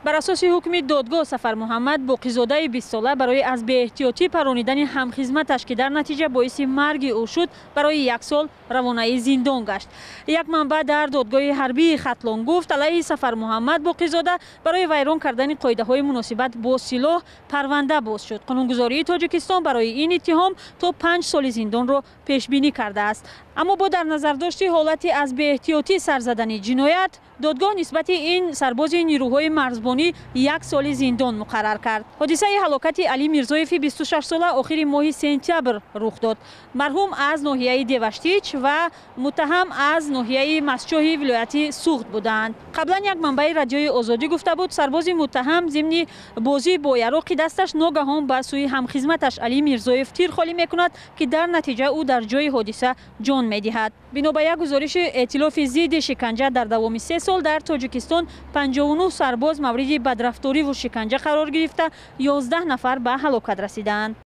Бар асоси ҳукми додгоҳ, Сафармуҳаммад Боқизодаи 20-сола барои аз беэҳтиётӣ паронидани ҳамхизматаш, ки дар натиҷа боиси марги ӯ шуд, барои як сол равонаи зиндон гашт. Як манбаъ дар додгоҳи ҳарбии Хатлон гуфт, алайҳи Сафармуҳаммад Боқизода барои вайрон кардани қоидаҳои муносибат бо силоҳ парванда боз шуд. Қонунгузории Тоҷикистон барои ин иттиҳом то 5 соли зиндонро пешбинӣ кардааст. Аммо бо дар назардошти ҳолати аз беэҳтиётӣ сар задани ҷиноят, додгоҳ нисбати ин сарбози нирӯҳои марзбонӣ як соли зиндон муқаррар кард. Ҳодисаи ҳалокати Алӣ Мирзоеви 26-сола охири моҳи сентябр рух дод. Марҳум аз ноҳияи Деваштич ва муттаҳам аз ноҳияи Мастчоҳи вилояти Суғд буданд. Қаблан як манбаи Радиои Озодӣ гуфта буд, сарбози муттаҳам зимни бозӣ бо яроқи дасташ ногаҳон ба сӯи ҳамхизматаш Алӣ Мирзоев тир холӣ мекунад, ки дар натиҷа ӯ дар ҷои ҳодиса ҷон медиҳад. Бино ба як гузориши Эътилофи зидди шиканҷа, дар давоми 3 сол дар Тоҷикистон 59 сарбоз мавриди бадрафториву шиканҷа қарор гирифта, 11 нафар ба ҳалокат расидаанд.